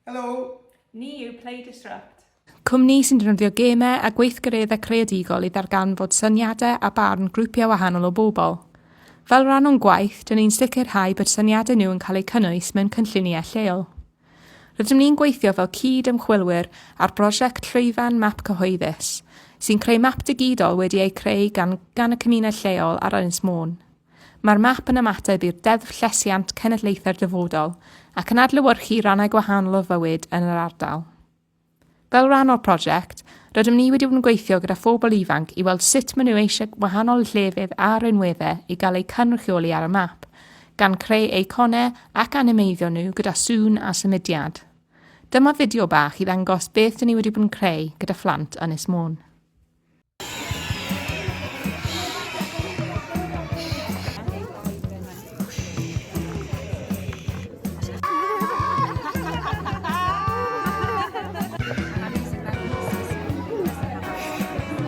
Helo! Ni yw Play Disrupt. Cwmni sy'n defnyddio gemau a gweithgareddau creadigol i ddarganfod syniadau a barn grwpiau wahanol o bobl. Fel rhan o'n gwaith, dyn ni'n sicrhau bod syniadau nhw yn cael eu cynnwys mewn cynlluniau lleol. Rydym ni'n gweithio fel cyd-ymchwilwyr ar brosiect Llwyfan Map Cyhoeddus, sy'n creu map digidol wedi eu creu gan gan y cymuned lleol ar Ynys Môn. Mae'r map yn ymateb i'r Deddf Llesiant Cenedlaethau'r Dyfodol ac yn adlewyrchu rannau gwahanol o fywyd yn yr ardal. Fel rhan o'r prosiect, rydym ni wedi bod yn gweithio gyda phobl ifanc i weld sut maen nhw eisiau wahanol llefydd a rhinweddau i gael eu cynrychioli ar y map, gan creu eiconau ac animeiddio nhw gyda sŵn a symudiad. Dyma fideo bach i ddangos beth dyn ni wedi bod yn creu gyda phlant Ynys Môn.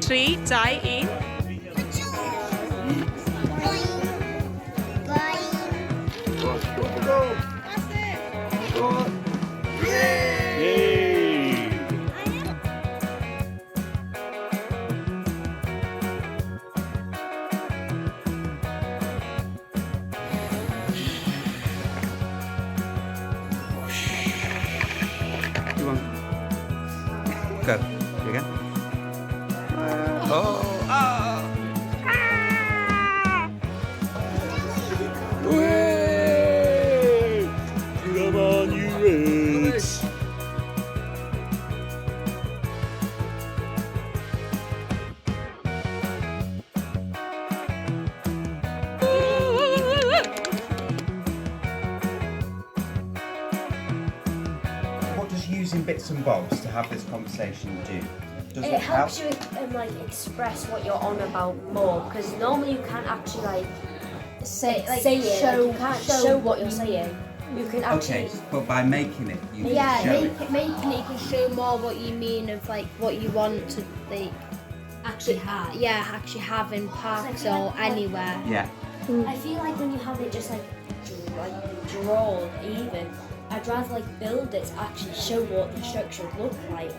Tri, dau, un. You want? Go. Do it again. Oh. Ah. Way! Come on, you Reds! What does using bits and bobs to have this conversation do? Does It it help? helps you like express what you're on about more because normally you can't actually like Say, like, say it. show, like, you can't show what you're saying. You can actually Okay, but by making it, you can Yeah, show make it. it, making it, you can show more what you mean of like what you want to like actually have. yeah actually have in parks or anywhere. Yeah. I feel like when you have it just like drawn even, I'd rather like build it to actually show what the structure would look like.